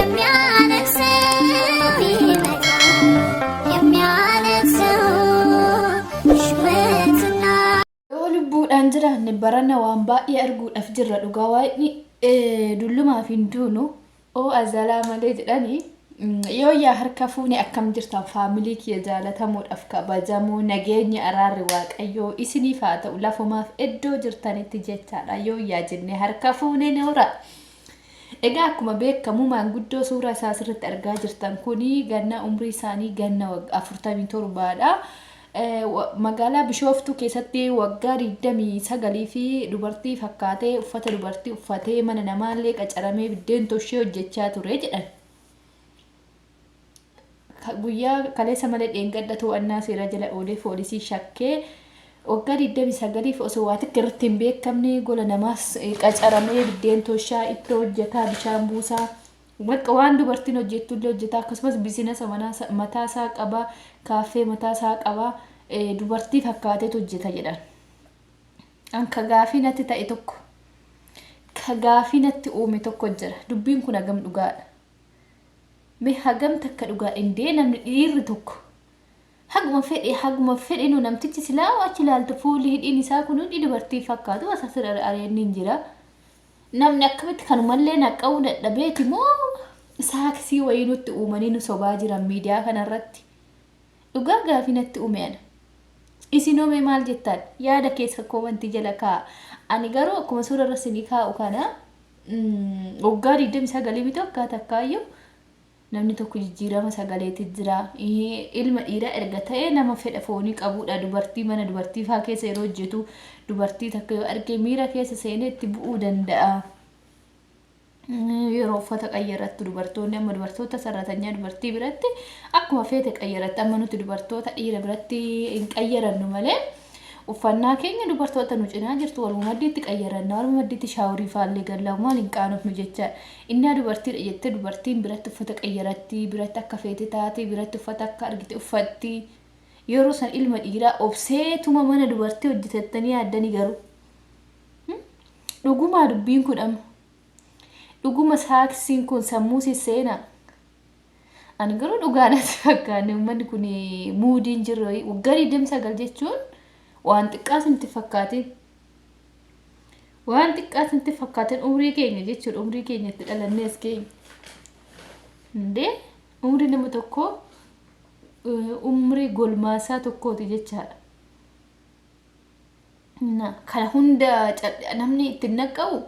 የሚያለቅሰው ይመጣል የሚያለቅሰው ሹመትና Yoo lubbuudhaan jiraanne barana waan baay'ee arguudhaaf jirra dhugaa waaqni dullumaaf hin duunu oo azalaa malee jedhanii yoo yaa harka fuune akkam jirtan faamilii kiyya jaalatamuudhaaf kabajamoo nageenyi araarri waaqayyoo isiniif haa ta'u lafumaaf iddoo jirtanitti jechaadha yoo yaa jenne harka fuune noora. Egaa akkuma beekamu maanguddoo suuraa isaa asirratti argaa jirtan kuni ganna umrii isaanii ganna 47dha. Magaalaa Bishooftuu keessatti waggaa 29 fi dubartii fakkaatee uffata dubartii uffatee mana namaallee qacaramee biddeen toshee hojjechaa ture jedhan. Guyyaa kaleessa malee dheengadda to'annaa seeraa jala oolee foolisii shakkee waggaa 29f osoo waa takka irratti hin beekamne gola namaas qacaramee biddeen toshaa ittoo hojjetaa bishaan buusaa bakka waan dubartiin hojjettullee hojjetaa akkasumas bizinasa mataasaa qaba kaaffee mataasaa qaba dubartii fakkaateetu hojjeta jedhan. An ka gaafii natti ta'e tokko ka gaafii natti uume tokko jira dubbiin kun hagam dhugaadha. Mee hagam takka dhugaa indee namni dhiirri tokko haguma fedhe haguma fedhe nu namtichi silaa achi ilaaltu fuulli hidhiin isaa kun hundi dubartii fakkaatu as asirra areenni hin jira. Namni akkamitti kanumallee naqqa'uu dadhabeeti moo saaksii wayii nutti uumanii nu sobaa jiran miidiyaa kanarratti. Dhugaa gaafii natti uume ana. Isin hoo mee maal jettan? Yaada keessa koomantii jala kaa'a. Ani garuu akkuma suura irra isinii kaa'u kana waggaa 29 miti waggaa takkaayyuu namni tokko jijjiirama sagaleeti jira. Ilma dhiiraa erga ta'e nama fedha foonii qabuudha. Dubartii mana dubartii faa keessa yeroo hojjetu dubartii takka yoo arge miira keessa seenee itti bu'uu danda'a. Yeroo uffata qayyarattu dubartoonni amma dubartoota sarratanyaa dubartii biratti akkuma feete qayyaratti amma nuti dubartoota dhiira biratti hin qayyarannu malee uffannaa keenya dubartoota nu cinaa jirtu waluma maddiitti qayyaranna waluma maddiitti shaaworii faallee galla maal hin qaanofnu jecha innaa dubartiidha jettee dubartiin biratti uffata qayyaratti biratti akka feete taate biratti uffata akka argite uffatti yeroo san ilma dhiiraa obseetuma mana dubartii hojjetattanii yaaddanii garuu dhugumaa dubbiin kun amma Dhuguma saaksiin kun sammuu sisseenaa? Ani garuu dhugaa natti fakkaanne uummanni kun muudiin jirre wayii waggaa 29 jechuun waan xiqqaa sintti fakkaatin. Waan xiqqaa sintti fakkaatin umrii keenya jechuudha umrii keenya itti dhalannee as keenya. Indee umrii nama tokkoo umrii golmaasaa tokkooti jechaadha. Na kana hunda namni itti hin naqqa'u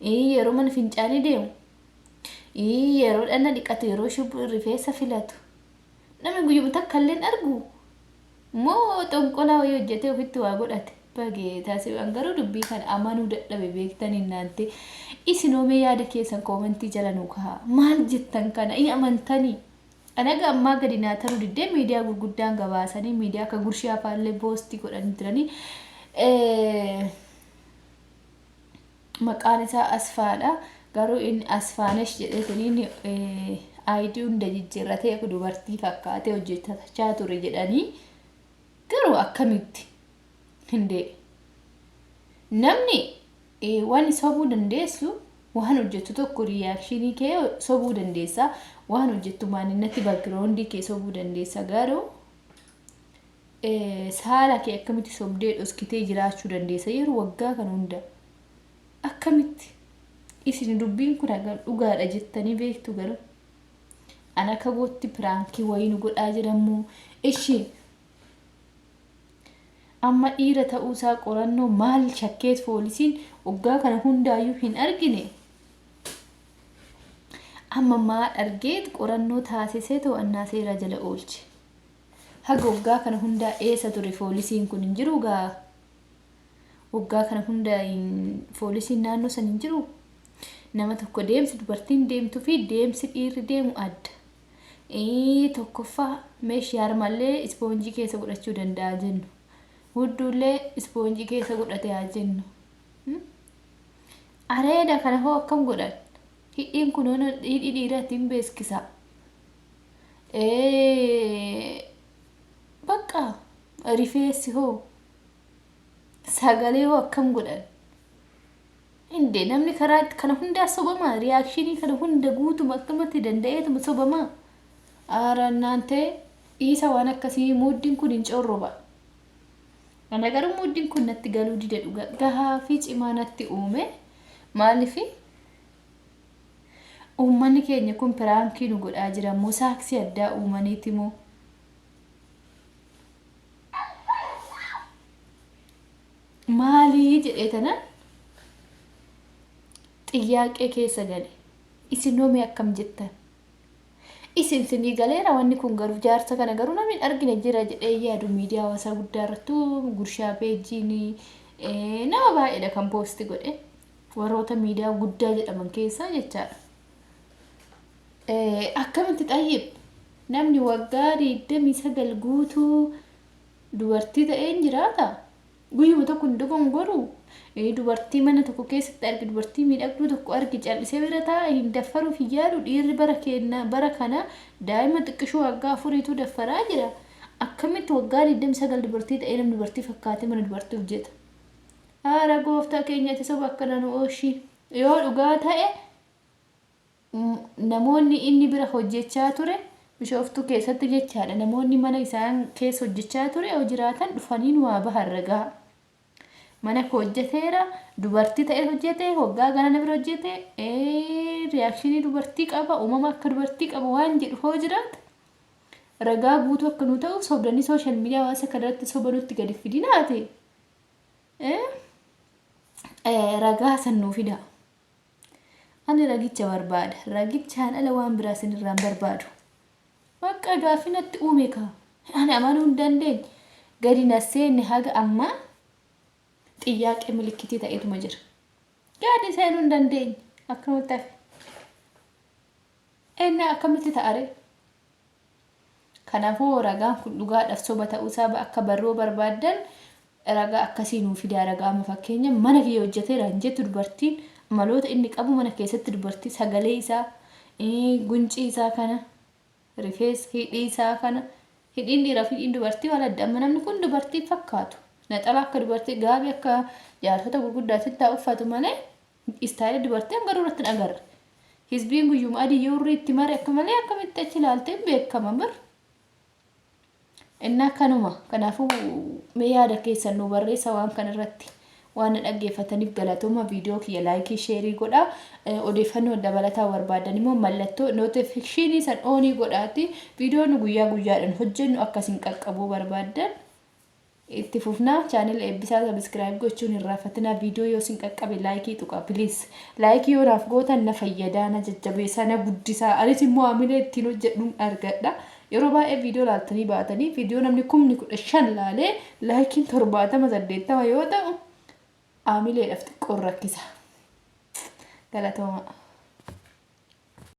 yeroo mana fincaanii deemu yeroo dhana dhiqatu yeroo shubbu rifeensa filatu namni guyyuma takka illee hin argu moo xonqolaa wayii hojjetee ofitti waa godhate bageetaa si'an garuu dubbii kana amanuu dadhabe beektan hin naante isin hoomee yaada keessan koomentii jala nuu kaa'aa maal jettan kana hin amantanii An haga ammaa gadi naa taruu diddee miidiyaa gurguddaan gabaasanii miidiyaa akka gurshaa faallee poostii godhanii jiranii. Maqaan isaa Asfaadha. Garuu inni Asfaanesh jedheetanii inni ID hunda jijjiirratee akka dubartii fakkaatee hojjechaa ture jedhanii. Garuu akkamitti? Hindee. Namni Waan sobuu dandeessu waan hojjettu tokko riiyaakshinii kee sobuu dandeessa. Waan hojjettu maaninnatti background kee sobuu dandeessa. Garuu saala kee akkamitti sobdee dhoskitee jiraachuu dandeessa yeroo waggaa kan hunda akkamitti isin dubbiin kun hagam dhugaadha jettanii beektu garuu an akka gootti piraankii wayii nu godhaa jirammoo ishii Amma dhiira ta'uusaa qorannoo maal shakkeet foolisiin waggaa kana hundaayyuu hin argine? Amma maal argeet qorannoo taasisee to'annaa seeraa jala oolche? Haga waggaa kana hundaa eessa ture foolisiin kun hin jiru gaa? Waggaa kana hunda foolisiin naannoo san hin jiru? Nama tokko deemsi dubartiin deemtuu fi deemsi dhiirri deemu adda. Tokkoffaa meeshii harmallee ispoonjii keessa godhachuu danda'a jennu. Hudduullee ispoonjii keessa godhate haa jennu. Areeda kana hoo akkam godhan? Hidhiin kun hidhii dhiiraatti hin beeksisa. Bakka rifeensi hoo sagalee hoo akkam godhan? Indee namni karaa kana hundaa sobamaa reaction kana hunda guutuma akkamatti danda'eetuma sobamaa. Aara naantee dhiisa waan akkasii muuddiin kun hin corroba. Ana garuu muuddiin kun natti galuu dide dhuga gahaa fi cimaa natti uume maalifi uummanni keenya kun prank nu godhaa jira moo saaksii addaa uumaniiti moo maalii jedhee tanan xiyyaaqee keessa gale isin hoo mee akkam jettan isin sinii galeera wanni kun garuu jaarsa kana garuu namni hin argine jira jedhee yaadu miidiyaa hawaasaa guddaa irrattuu gurshaa peejiin nama baay'eedha kan poosti godhe warroota miidiyaa guddaa jedhaman keessaa jechaadha. Akkamitti xayyib namni waggaa 29 guutuu dubartii ta'een jiraata? Guyyuma tokko hin dogongoruu? Dubartii mana tokko keessatti arge dubartii miidhagduu tokko arge callisee bira taa'a hin daffaruuf hin yaalu dhiirri bara keenna bara kana daa'ima xiqqishuu waggaa afuriitu daffaraa jira. Akkamitti waggaa 29 dubartii ta'ee namni dubartii fakkaatee mana dubartii hojjeta? Haara gooftaa keenya ati soba akkana nu ooshi. Yoo dhugaa ta'e namoonni inni bira hojjechaa ture Bishooftuu keessatti jechaadha namoonni mana isaan keessa hojjechaa ture yoo jiraatan dhufanii nu haa bahan ragaa. Mana koo hojjeteera dubartii ta'ee hojjete waggaa gana na bira hojjete reaction dubartii qaba uumama akka dubartii qaba waan jedhu hoo jiraate ragaa guutuu akka nu ta'u sobdanii social media hawaasa kanarratti soba nutti gadi fidinaati. Ragaa san nuu fidaa. Ani ragicha barbaada. Ragichaan ala waan biraa isinirraa hin barbaadu. Bakka gaaffii natti uume kaa. Ani amanuu hin dandeenye. Gadi na seenne haga ammaa xiyyaaqee milikkitii ta'eetuma jira. Gadi seenuu hin dandeenye. Akkamatti hafe. Ennaa akkamitti ta'are? Kanaafuu ragaan kun dhugaadhaaf soba ta'uusaa akka barruu barbaaddan ragaa akkasii nuu fidaa ragaa amma fakkeenya mana kiyya hojjeteera hin jettu dubartiin amaloota inni qabu mana keessatti dubartii sagalee isaa guncii isaa kana rifeensa hidhii isaa kana hidhiin dhiiraa fi hidhiin dubartii wal adda amma namni kun dubartii fakkaatu naxalaa akka dubartii gaabii akka jaarsota gurguddaatti haa uffatu malee Istaayila dubartii hanga irratti hin agarre. Hizbiin guyyuma adii yoo urrii itti mare akka malee akkamitti achi ilaaltee beekama bir. Innaa kanuma kanaafuu mee yaada keessan nu barreessa waan kana irratti waan na dhaggeeffataniif galatooma viidiyoo kiyya like share godhaa odeeffannoo dabalataa barbaadan immoo mallattoo notification san on godhaati viidiyoo nu guyyaa guyyaadhaan hojjennu akkasiin qaqqabuu barbaaddan Itti fufna channel Eebbisaa subscribe gochuun hin irraanfatinaa video yoo isin qaqqabe like tuqa please like yoo naaf gootan na fayyadaa na jajjabeessaa na guddisaa anis immoo hamilee ittiin hojjedhuun argadha yeroo baay'ee video laaltanii baatanii video namni kumni 15 laalee laayikiin 70 80 yoo ta'u hamileedhaaf xiqqoon rakkisa galatooma.